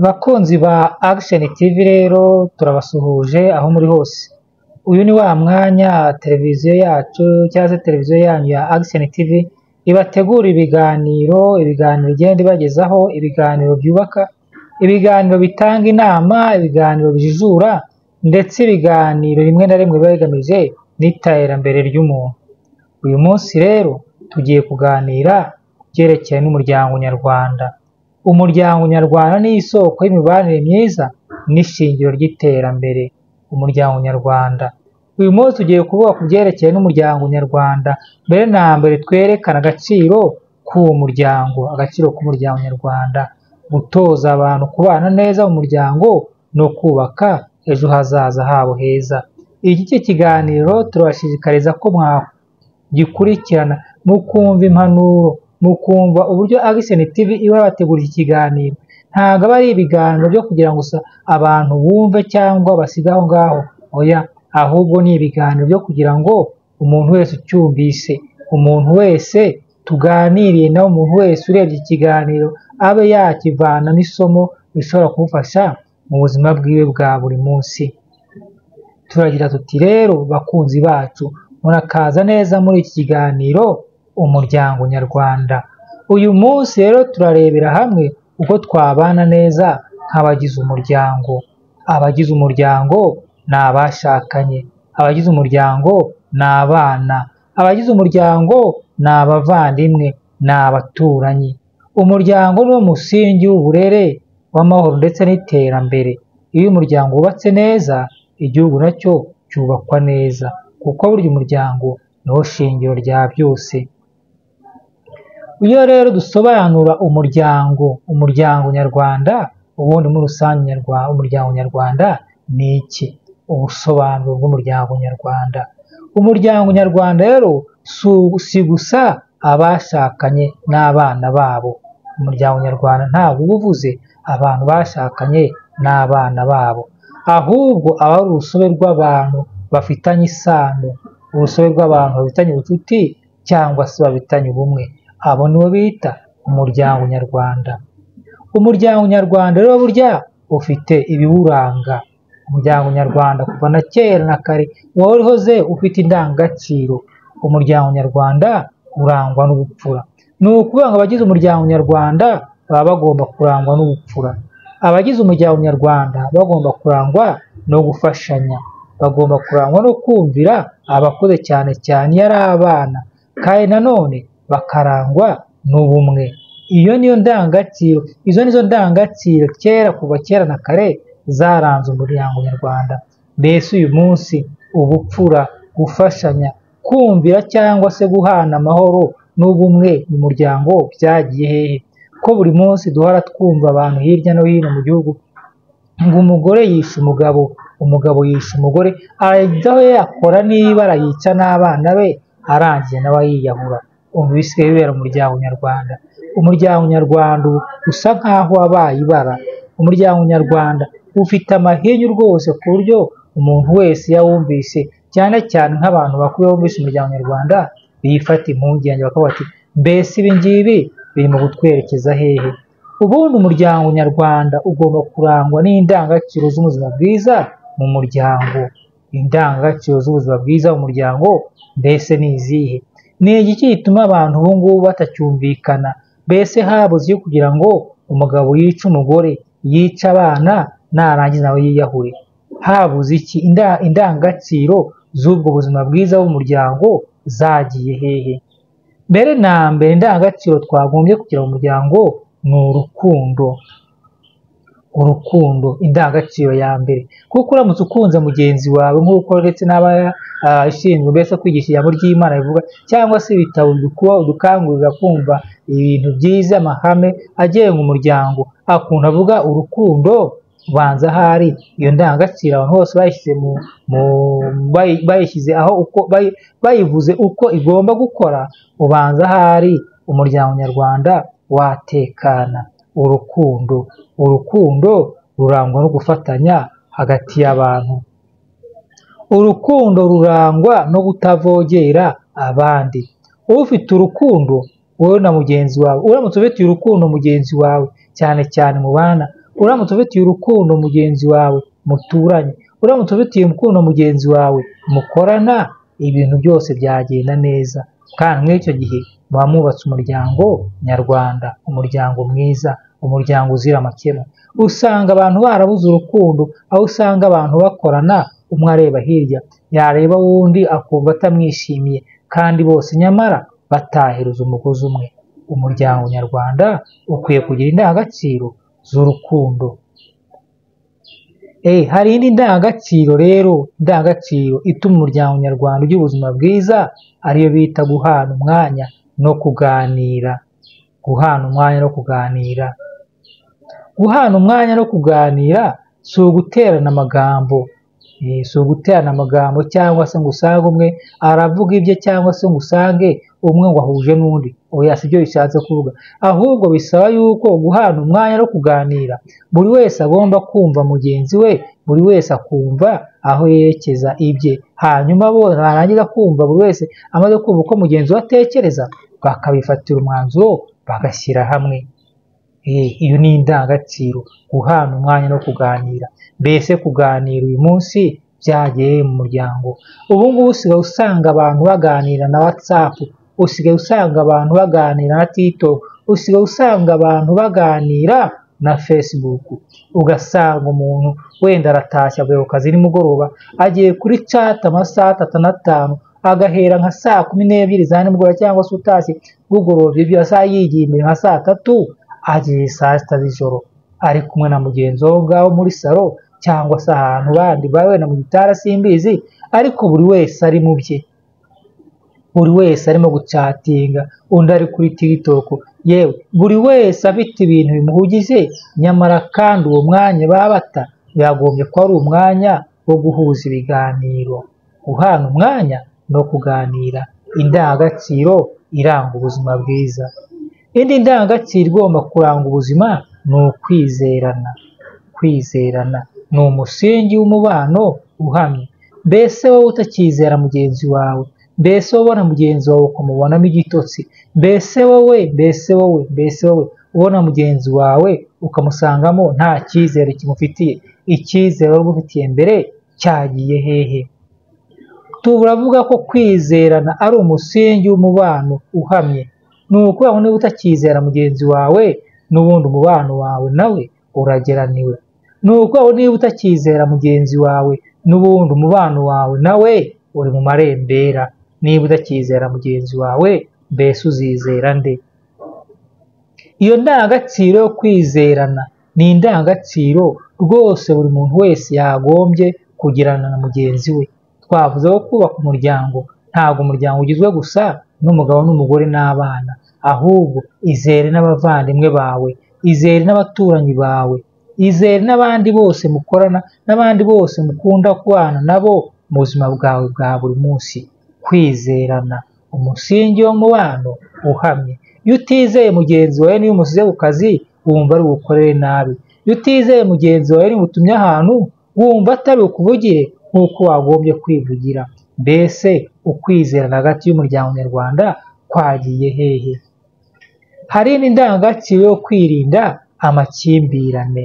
Bakunzi ba Action TV rero turabasuhuje aho muri hose. Uyu ni wa mwanya televiziyo yacu cyangwa se televiziyo yanyu ya Action TV ibategura ibiganiro, ibiganiro igenda ibagezaho, ibiganiro byubaka, ibiganiro bitanga inama, ibiganiro bijijura ndetse ibiganiro rimwe na rimwe biba bigamije n'iterambere ry'umuntu. Uyu munsi rero tugiye kuganira ku byerekeye n'umuryango nyarwanda. Umuryango nyarwanda ni isoko y'imibanire myiza n'ishingiro ry'iterambere. Umuryango nyarwanda. Uyu munsi tugiye kuvuga ku byerekeye n'umuryango nyarwanda, mbere na mbere twerekana agaciro k'uwo muryango, agaciro k'umuryango nyarwanda, gutoza abantu kubana neza mu muryango no kubaka ejo hazaza habo heza. Iki kiganiro turabashishikariza ko mwagikurikirana mukumva impanuro, mukumva uburyo Action TV iba yabateguriye iki kiganiro. Ntabwo aba ari ibiganiro byo kugira ngo gusa abantu bumve cyangwa basige aho ngaho, oya, ahubwo ni ibiganiro byo kugira ngo umuntu wese ucyumvise, umuntu wese tuganiriye nawe, umuntu wese urebye ikiganiro abe yakivanamo isomo rishobora kumufasha mu buzima bwiwe bwa buri munsi. Turagira tuti rero bakunzi bacu, murakaza neza muri iki kiganiro umuryango nyarwanda. Uyu munsi rero turarebera hamwe uko twabana neza nk'abagize umuryango. Abagize umuryango ni abashakanye, abagize umuryango ni abana, abagize umuryango ni abavandimwe, ni abaturanyi. Umuryango ni wo musingi w'uburere, w'amahoro ndetse n'iterambere. Iyo umuryango wubatse neza, igihugu nacyo cyubakwa neza, kuko burya umuryango niwo shingiro rya byose. Iyo rero dusobanura umuryango, umuryango nyarwanda, ubundi muri rusange umuryango nyarwanda ni iki? Ubusobanuro bw'umuryango nyarwanda. Umuryango nyarwanda rero si gusa abashakanye n'abana babo. Umuryango nyarwanda ntabwo uba uvuze abantu bashakanye n'abana babo, ahubwo aba ari urusobe rw'abantu bafitanye isano, urusobe rw'abantu bafitanye ubucuti cyangwa se bafitanye ubumwe. Abo nibo bita umuryango nyarwanda. Umuryango nyarwanda rero burya ufite ibiwuranga. Umuryango nyarwanda kuva na kera na kare wahoze ufite indangagaciro. Umuryango nyarwanda urangwa n'ubupfura. Ni ukuvuga ngo abagize umuryango nyarwanda baba bagomba kurangwa n'ubupfura. Abagize umuryango nyarwanda bagomba kurangwa no gufashanya, bagomba kurangwa no kumvira abakuze cyane cyane iyo ari abana, kandi nanone bakarangwa n'ubumwe. Iyo niyo ndangagaciro, izo nizo ndangagaciro kera kuva kera na kare zaranze umuryango nyarwanda. Mbese uyu munsi ubupfura, gufashanya, kumvira cyangwa se guhana amahoro n'ubumwe mu muryango byagiye hehe? Ko buri munsi duhora twumva abantu hirya no hino mu gihugu ngo umugore yishe umugabo, umugabo yishe umugore, ajyaho yakora n'ibara yica n'abana be, arangije nawe yiyahura. Ubu bisigaye bibera umuryango nyarwanda. Umuryango nyarwanda ubu usa nk'aho wabaye ibara. Umuryango nyarwanda ufite amahinyu rwose ku buryo umuntu wese iyo awumvise, cyane cyane nk'abantu bakuru iyo bumvise umuryango nyarwanda bifata impungenge bakavuga bati mbese ibi ngibi biri mu kutwerekeza hehe? Ubundi umuryango nyarwanda ugomba kurangwa n'indangagaciro z'ubuzima bwiza mu muryango. Indangagaciro z'ubuzima bwiza mu muryango mbese ni izihe? Ni igiki gituma abantu ubu ngubu batacyumvikana? Mbese habuze iyo kugira ngo umugabo yice umugore, yice abana, narangiza nawe yiyahure? Habuze iki? Indangagaciro z'ubwo buzima bwiza bw'umuryango zagiye hehe? Mbere na mbere indangagaciro twagombye kugira mu muryango ni urukundo. Urukundo, indangagaciro ya mbere, kuko uramutse ukunze mugenzi wawe nk'uko ndetse n'abashinzwe mbese kwigisha ijambo ry'Imana bivuga, cyangwa se ibitabo dukangurira kumva ibintu byiza, amahame agenga umuryango, akuntu avuga urukundo, ubanza ahari iyo ndangagaciro abantu bose bayishyize bayishyize aho uko bayivuze uko igomba gukora, ubanza ahari umuryango nyarwanda watekana. Urukundo, urukundo rurangwa no gufatanya hagati y'abantu. Urukundo rurangwa no kutavogera abandi. Ufite urukundo wowe na mugenzi wawe, uramutse ufitiye urukundo mugenzi wawe cyane cyane mubana, Uramutse ufitiye urukundo mugenzi wawe muturanye, uramutse ufitiye urukundo mugenzi wawe mukorana, ibintu byose byagenda neza. Kandi muri icyo gihe muba mwubatse umuryango nyarwanda, umuryango mwiza, umuryango uzira amakemwa. Usanga abantu barabuze urukundo, aho usanga abantu bakorana, umwe areba hirya, yareba uwundi akumva atamwishimiye, kandi bose nyamara batahiriza umugozi umwe. Umuryango nyarwanda ukwiye kugira indangagaciro z'urukundo. Hari indi ndangagaciro rero, indangagaciro ituma umuryango nyarwanda ugira ubuzima bwiza, ariyo bita guhana umwanya no kuganira. Guhana umwanya no kuganira. Guhana umwanya no kuganira si uguterana amagambo, si uguterana amagambo cyangwa se ngo usange umwe aravuga ibye cyangwa se ngo usange umwe ngo ahuje n'undi. Oya, si byo bishatse kuvuga. Ahubwo bisaba yuko guhana umwanya no kuganira, buri wese agomba kumva mugenzi we, buri wese akumva aho yerekeza ibye, hanyuma bo barangiza kumva, buri wese amaze kumva uko mugenzi we atekereza, bakabifatira umwanzuro bagashyira hamwe. Iyo ni indangagaciro, guhana umwanya no kuganira. Mbese kuganira uyu munsi byagiye mu muryango. Ubu ngubu usigaye usanga abantu baganira na WhatsApp, usigaye usanga abantu baganira na TikTok, usigaye usanga abantu baganira na Facebook. Ugasanga umuntu wenda aratashye avuye ku kazi nimugoroba, agiye kuri chat amasaha 3 na 5, agahera nka saa 12 za nimugoroba cyangwa se utashye bugorobye ibyo saa yigiye imbere nka saa 3, agiye saa 6 z'ijoro ari kumwe na mugenzi we ngaho muri salo cyangwa se ahantu bandi bawe na mu gitara simbizi, ariko buri wese ari mu bye, buri wese arimo gucatinga, undi ari kuri TikTok, yewe buri wese afite ibintu bimuhugije. Nyamara kandi uwo mwanya babata yagombye kuba ari umwanya wo guhuza ibiganiro, guhana umwanya no kuganira. Indangagaciro iranga ubuzima bwiza. Indi ndangagaciro igomba kuranga ubuzima ni ukwizerana. Kwizerana ni umusingi w'umubano uhamye. Mbese wowe utakizera mugenzi wawe, mbese wowe ubona mugenzi wawe ukamubonamo igitotsi, mbese wowe, mbese wowe, mbese wowe ubona mugenzi wawe ukamusangamo nta cyizere kimufitiye, icyizere wari umufitiye mbere cyagiye hehe? Turavuga ko kwizerana ari umusingi w'umubano uhamye. Ni ukuvuga ngo niba utakizera mugenzi wawe, n'ubundi umubano wawe nawe urageraniwe. Ni ukuvuga ngo niba utakizera mugenzi wawe, n'ubundi umubano wawe nawe uri mu marembera. Niba utakizera mugenzi wawe, mbese uzizera nde? Iyo ndangagaciro yo kwizerana ni indangagaciro rwose buri muntu wese yagombye kugirana na mugenzi we. Twavuze ko kubaka umuryango, ntabwo umuryango ugizwe gusa n'umugabo n'umugore n'abana, ahubwo izere n'abavandimwe bawe, izere n'abaturanyi bawe, izere n'abandi bose mukorana, n'abandi bose mukunda kubana nabo mu buzima bwawe bwa buri munsi. Kwizerana umusingi w'umubano uhamye. Iyo utizeye mugenzi wawe, niyo umusize ku kazi wumva ari bugukorere nabi. Iyo utizeye mugenzi wawe, niba utumye ahantu wumva atari bukuvugire nk'uko wagombye kwivugira. Mbese ukwizerana hagati y'umuryango nyarwanda kwagiye hehe? Hari n'indangagaciro yo kwirinda amakimbirane.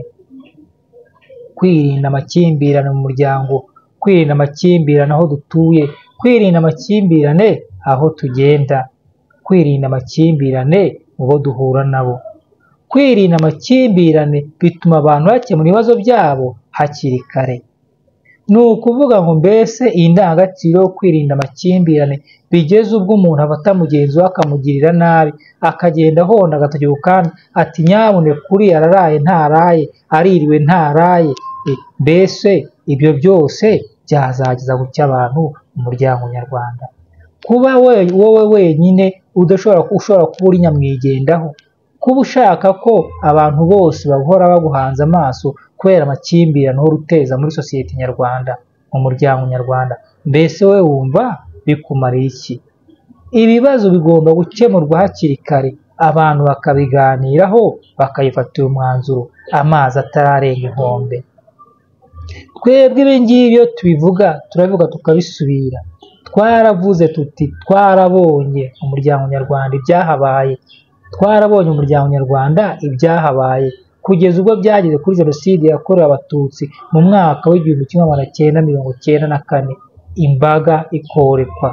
Kwirinda amakimbirane mu muryango, kwirinda amakimbirane aho dutuye, kwirinda amakimbirane aho tugenda, kwirinda amakimbirane mu bo duhura nabo. Kwirinda amakimbirane bituma abantu bakemura ibibazo byabo hakiri kare. Ni ukuvuga ngo mbese iyi ndangagaciro yo kwirinda amakimbirane bigeze ubwo umuntu afata mugenzi we akamugirira nabi, akagenda ahonda agatoki ku kandi ati nyabuneka uriya araraye ntaraye, aririwe ntaraye. Mbese ibyo byose byazageza ku cy'abantu mu muryango nyarwanda. Kuba wowe wenyine udashobora, ushobora kuba uri nyamwigendaho, kuba ushaka ko abantu bose bahora baguhanze amaso kubera amakimbirane uhora uteza muri sosiyete nyarwanda, mu muryango nyarwanda, mbese wowe wumva bikumariye iki? Ibibazo bigomba gukemurwa hakiri kare, abantu bakabiganiraho, bakabifatira umwanzuro amazi atararenga inkombe. Twebwe ibi ngibi iyo tubivuga, turabivuga tukabisubira. Twaravuze tuti twarabonye umuryango nyarwanda ibyahabaye, twarabonye umuryango nyarwanda ibyahabaye. kugeza ubwo byageze kuri Jenoside yakorewe Abatutsi mu mwaka w'1994, imbaga ikorekwa,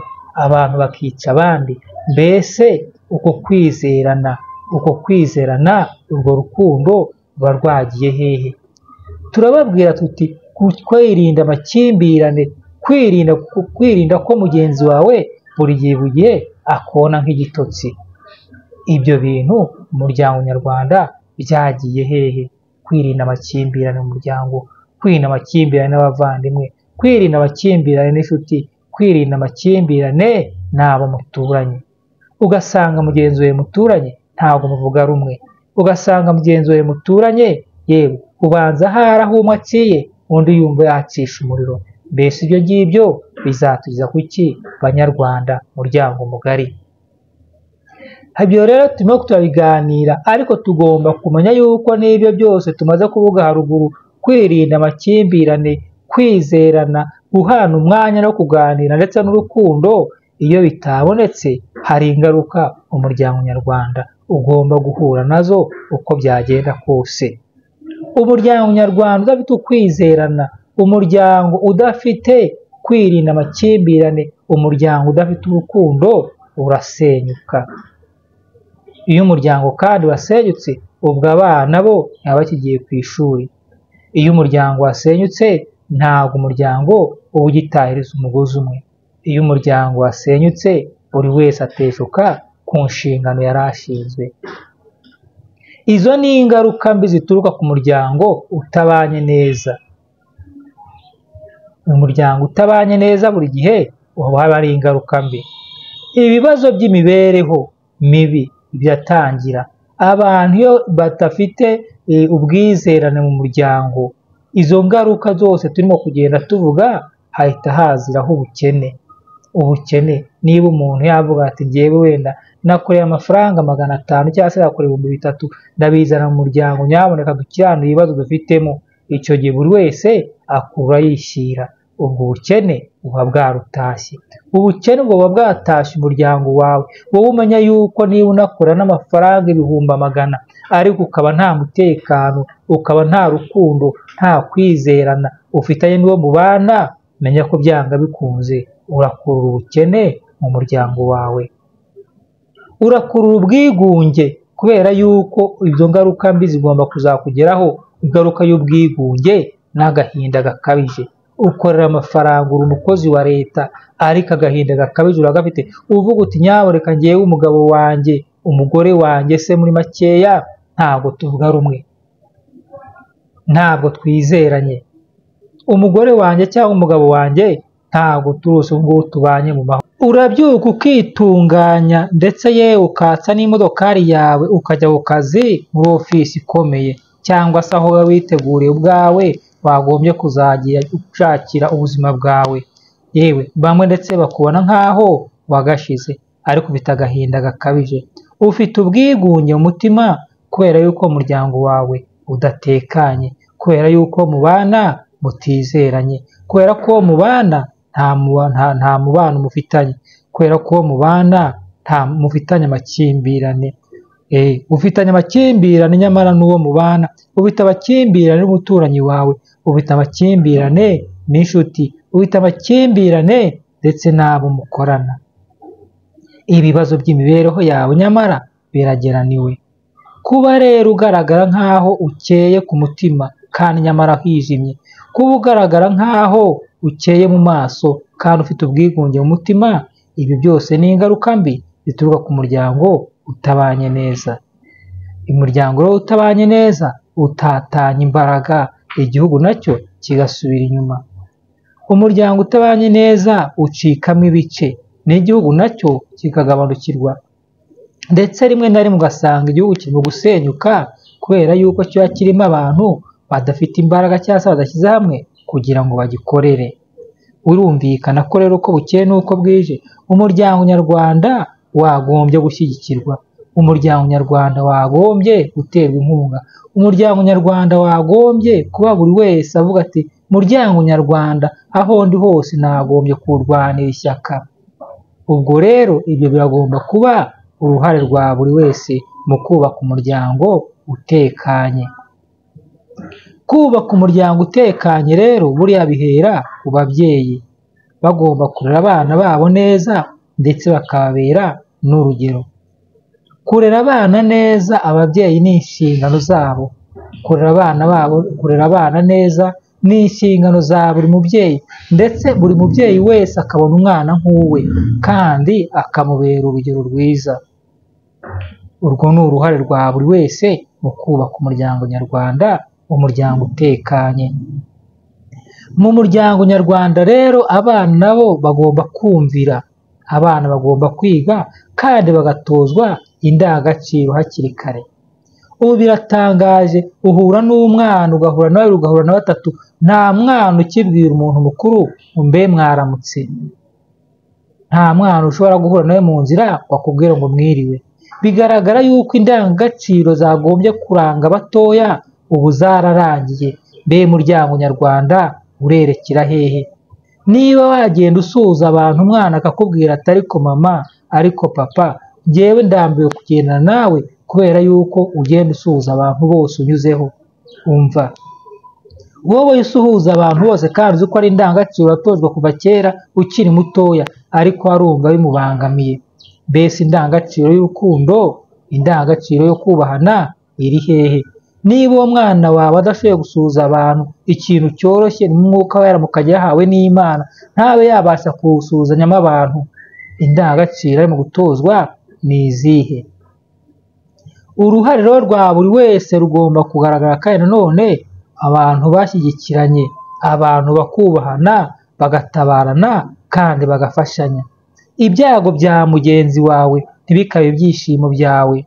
abantu bakica abandi. Mbese uko kwizerana, urwo rukundo ruba rwagiye hehe? Turababwira tuti kwirinda amakimbirane, kwirinda ko mugenzi wawe buri gihe akubona nk'igitotsi. Ibyo bintu umuryango nyarwanda byagiye hehe? Kwirinda amakimbirane mu muryango, kwirinda amakimbirane n'abavandimwe, kwirinda amakimbirane n'inshuti, kwirinda amakimbirane n'abo muturanye. Ugasanga mugenzi wawe muturanye ntabwo muvuga rumwe, ugasanga mugenzi wawe muturanye yewe ubanza ahari aho umwe aciye undi yumva yacisha umuriro. Mbese ibyo ngibyo bizatugeza ku ki Banyarwanda, muryango mugari? Ibyo rero turimo turabiganira, ariko tugomba kumenya yuko n'ibyo byose tumaze kuvuga haruguru, kwirinda amakimbirane, kwizerana, guhana umwanya no kuganira ndetse n'urukundo, iyo bitabonetse hari ingaruka umuryango nyarwanda ugomba guhura nazo uko byagenda kose. Umuryango nyarwanda udafite ukwizerana, umuryango udafite kwirinda amakimbirane, umuryango udafite urukundo urasenyuka. Iyo umuryango kandi wasenyutse, ubwo abana bo ntibaba bakigiye ku ishuri. Iyo umuryango wasenyutse, ntabwo umuryango uba ugitahiriza umugozi umwe. Iyo umuryango wasenyutse, buri wese ateshuka ku nshingano yari ashinzwe. Izo ni ingaruka mbi zituruka ku muryango utabanye neza. Umuryango utabanye neza buri gihe uba haba hari ingaruka mbi. Ibibazo by'imibereho mibi biratangira. Abantu iyo badafite ubwizerane mu muryango, izo ngaruka zose turimo kugenda tuvuga, hahita haziraho ubukene. Ubukene, niba umuntu yavuga ati njyewe wenda nakoreye amafaranga 500 cyangwa se nakoreye 3000, ndabizana mu muryango, nyamuneka dukiranure ibibazo dufitemo, icyo gihe buri wese akura yishyira. Ubwo bukene buba bwarutashye. Ubukene buba bwatashye umuryango wawe. Wowe umenya yuko niba unakora n'amafaranga 100,000, ariko ukaba nta mutekano, ukaba nta rukundo, nta kwizerana ufitanye n'uwo mubana, menya ko byanga bikunze urakurura ubukene mu muryango wawe, urakurura ubwigunge, kubera yuko izo ngaruka mbi zigomba kuzakugeraho, ingaruka y'ubwigunge n'agahinda gakabije. Ukorera amafaranga, uri umukozi wa leta, ariko agahinda gakabije uragafite, uvuga uti nyamuneka njyewe umugabo wanjye, umugore wanjye se muri makeya ntabwo tuvuga rumwe, ntabwo twizeranye, umugore wanjye cyangwa umugabo wanjye ntabwo turose ubu ngubu tubanye mu mahoro. Urabyuka ukitunganya, ndetse yewe ukatsa n'imodokari yawe ukajya ku kazi muri ofisi ikomeye, cyangwa se aho wowe witeguriye ubwawe wagombye kuzajya ushakira ubuzima bwawe. Yewe bamwe ndetse bakubona nk'aho wagashize, ariko ufite agahinda gakabije, ufite ubwigunge mu mutima kubera yuko umuryango wawe udatekanye, kubera yuko mubana mutizeranye, kubera ko mubana nta mubano mufitanye, kubera ko mubana nta mufitanye amakimbirane. Ufitanye amakimbirane nyamara n'uwo mubana, ufite amakimbirane n'umuturanyi wawe, ufite amakimbirane n'inshuti, ufite amakimbirane ndetse n'abo mukorana. Ibibazo by'imibereho yawe nyamara birageraniwe. Kuba rero ugaragara nk'aho ukeye ku mutima kandi nyamara hijimye, kuba ugaragara nk'aho ukeye mu maso kandi ufite ubwigunge mu mutima, ibi byose ni ingaruka mbi zituruka ku muryango utabanye neza. Umuryango rero utabanye neza utatanya imbaraga, igihugu nacyo kigasubira inyuma. Umuryango utabanye neza ucikamo ibice, n'igihugu nacyo kikagabanukirwa, ndetse rimwe na rimwe ugasanga igihugu kirimo gusenyuka kubera yuko kiba kirimo abantu badafite imbaraga cyangwa se badashyize hamwe kugira ngo bagikorere. Urumvikana ko rero uko bukeye n'uko bwije umuryango nyarwanda wagombye gushyigikirwa, umuryango nyarwanda wagombye guterwa inkunga, umuryango nyarwanda wagombye kuba buri wese avuga ati muryango nyarwanda aho ndi hose nagombye kurwanira ishyaka. Ubwo rero ibyo biragomba kuba uruhare rwa buri wese mu kubaka umuryango utekanye. Kubaka umuryango utekanye rero buriya bihera ku babyeyi, bagomba kurera abana babo neza ndetse bakababera n'urugero. Kurera abana neza ababyeyi ni inshingano zabo, kurera abana babo, kurera abana neza ni inshingano za buri mubyeyi, ndetse buri mubyeyi wese akabona umwana nk'uwe kandi akamubera urugero rwiza. Urwo ni uruhare rwa buri wese mu kubaka umuryango nyarwanda, umuryango utekanye. Mu muryango nyarwanda rero abana nabo bagomba kumvira, abana bagomba kwiga kandi bagatozwa indangagaciro hakiri kare. Ubu biratangaje, uhura n'umwana ugahura na babiri ugahura na batatu, nta mwana ukibwira umuntu mukuru ngo mbe mwaramutse. Nta mwana ushobora guhura nawe mu nzira ngo akubwire ngo mwiriwe. Bigaragara yuko indangagaciro zagombye kuranga abatoya ubu zararangiye. Mbe muryango nyarwanda urerekera hehe? Niba wagenda usuhuza abantu umwana akakubwira ati ariko mama, ariko papa, njyewe ndambiwe kugendana nawe kubera yuko ugenda usuhuza abantu bose unyuzeho. Umva, wowe usuhuza abantu bose kandi uzi ko ari indangagaciro watojwe kuva kera ukiri mutoya, ariko arumva bimubangamiye. Mbese indangagaciro y'urukundo, indangagaciro yo kubahana iri hehe? Niba uwo mwana wawe adashoboye gusuhuza abantu, ikintu cyoroshye n'umwuka wera mukajya yahawe n'Imana, ntabe yabasha kuwusuhuzanyamo abantu, indangagaciro ari mu gutozwa ni izihe? Uruhare rero rwa buri wese rugomba kugaragara, kandi nanone abantu bashyigikiranye, abantu bakubahana, bagatabarana kandi bagafashanya. Ibyago bya mugenzi wawe ntibikabe ibyishimo byawe.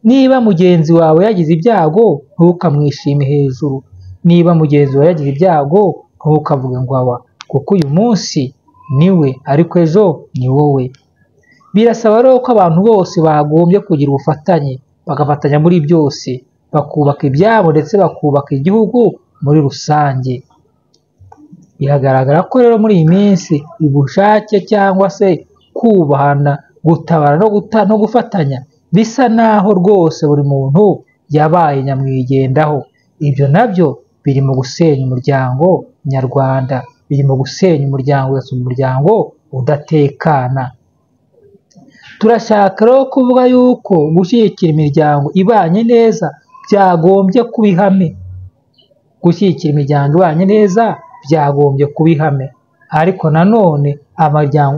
Niba mugenzi wawe yagize ibyago ntukamwishime hejuru. Niba mugenzi wawe yagize ibyago ntukavuge ngo awa, kuko uyu munsi ni we ariko ejo ni wowe. Birasaba rero ko abantu bose bagombye kugira ubufatanye, bagafatanya muri byose, bakubaka ibyabo ndetse bakubaka igihugu muri rusange. Biragaragara ko rero muri iyi minsi ubushake cyangwa se kubahana, gutabara no gufatanya bisa naho rwose buri muntu yabaye nyamwigendaho. Ibyo nabyo biri mu gusenya umuryango nyarwanda, biri mu gusenya umuryango, ugasanga umuryango udatekana. Turashaka rero kuvuga yuko gushyigikira imiryango ibanye neza byagombye kuba ihame. Gushyigikira imiryango ibanye neza byagombye kuba ihame, ariko nanone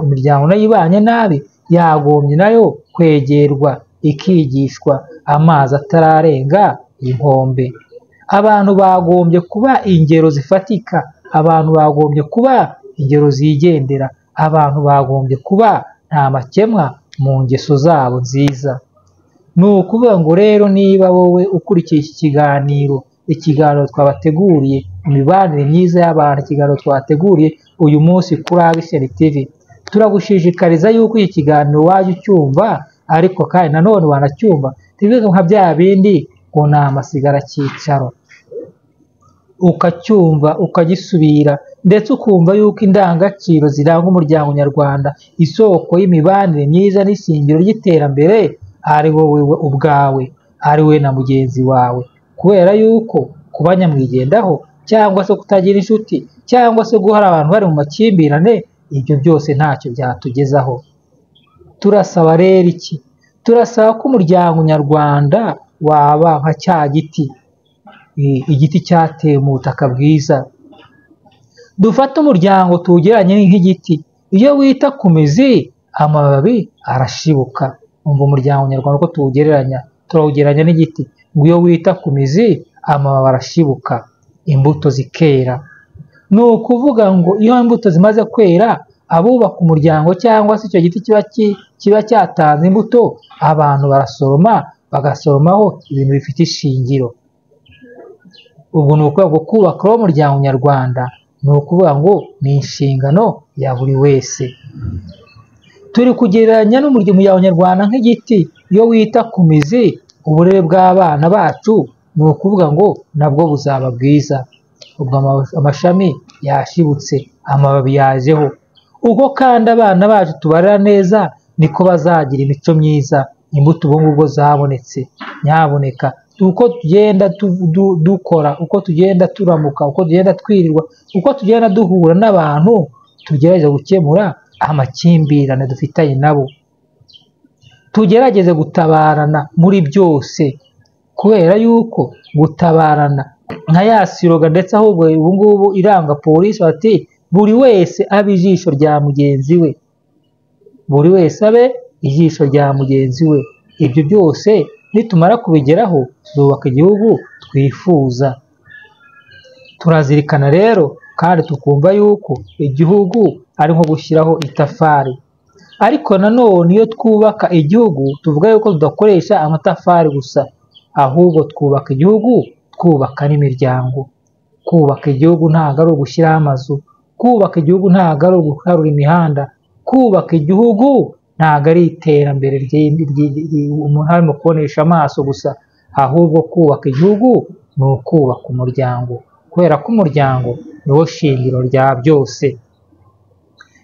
imiryango nayo ibanye nabi yagombye nayo kwegerwa, ikigishwa amazi atararenga inkombe. Abantu bagombye kuba ingero zifatika, abantu bagombye kuba ingero zigendera, abantu bagombye kuba nta makemwa mu ngeso zabo nziza. Ni ukuvuga ngo rero niba wowe ukurikiye iki kiganiro, ikiganiro twabateguriye imibanire myiza y'abantu, ikiganiro twabateguriye uyu munsi kuri Action TV, turagushishikariza yuko iki kiganiro wajya ucyumva, ariko kandi nanone wanacyumva ntibibe nka bya bindi ngo ni amasigara cyicaro, ukacyumva ukagisubira, ndetse ukumva yuko indangagaciro ziranga umuryango nyarwanda, isoko y'imibanire myiza n'ishingiro ry'iterambere ari wowe ubwawe, ari wowe na mugenzi wawe. Kubera yuko kuba nyamwigendaho cyangwa se kutagira inshuti cyangwa se guhora abantu bari mu makimbirane, ibyo byose ntacyo byatugezaho. Turasaba rero iki? Turasaba ko umuryango nyarwanda waba nka cya giti, igiti cyatewe mu butaka bwiza. Dufate umuryango tuwugereranye nk'igiti, iyo wita ku mizi amababi arashibuka. Umva umuryango nyarwanda uko tuwugereranya, turawugereranya n'igiti, ngo iyo wita ku mizi amababi arashibuka, imbuto zikera. Ni ukuvuga ngo iyo imbuto zimaze kwera, abubaka umuryango cyangwa se icyo giti kiba cyatanze imbuto, abantu barasoroma, bagasoromaho ibintu bifite ishingiro. Ubwo ni ukuvuga ngo kubaka umuryango nyarwanda ni ukuvuga ngo ni inshingano ya buri wese. Turi kugereranya n'umuryango nyarwanda nk'igiti, iyo wita ku mizi uburere bw'abana bacu ni ukuvuga ngo nabwo buzaba bwiza. Ubwo amashami yashibutse, amababi yajeho. Uko kandi abana bacu tubarera neza niko bazagira imico myiza, imbuto ubu ngubwo zabonetse. Nyaboneka Uko tugenda dukora, uko tugenda turamuka, uko tugenda twirirwa, uko tugenda duhura n'abantu, tugerageze gukemura amakimbirane dufitanye nabo, tugerageze gutabarana muri byose, kubera yuko gutabarana nka ya siroga, ndetse ahubwo ubu ngubu iranga polisi bati buri wese abe ijisho rya mugenzi we, buri wese abe ijisho rya mugenzi we. Ibyo byose nitumara kubigeraho tuzubaka igihugu twifuza. Turazirikana rero kandi tukumva yuko igihugu ari nko gushyiraho itafari, ariko nanone iyo twubaka igihugu tuvuga yuko tudakoresha amatafari gusa, ahubwo twubaka igihugu twubaka n'imiryango. Kubaka igihugu ntabwo ari ugushyiraho amazu, kubaka igihugu ntabwo ari uguharura imihanda, kubaka igihugu ntabwo ari iterambere umuntu arimo kubonesha amaso gusa, ahubwo kubaka igihugu ni ukubaka umuryango, kubera ko umuryango niwo shingiro rya byose.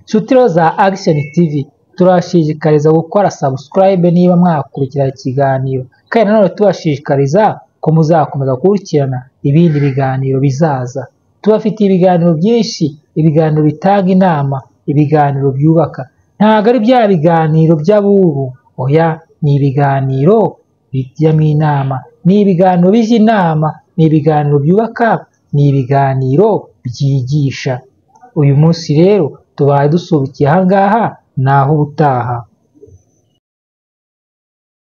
Inshuti rero za Action TV, turabashishikariza gukora subscribe niba mwakurikirana ikiganiro, kandi nanone tubashishikariza ko muzakomeza gukurikirana ibindi biganiro bizaza. Tubafitiye ibiganiro byinshi, ibiganiro bitanga inama, ibiganiro byubaka. Ntabwo ari bya biganiro by'abubu, oya, ni ibiganiro bijyamo inama, ni ibiganiro bijya inama, ni ibiganiro byubaka, ni ibiganiro byigisha. Uyu munsi rero tubaye dusubikiye aha ngaha, naho ubutaha.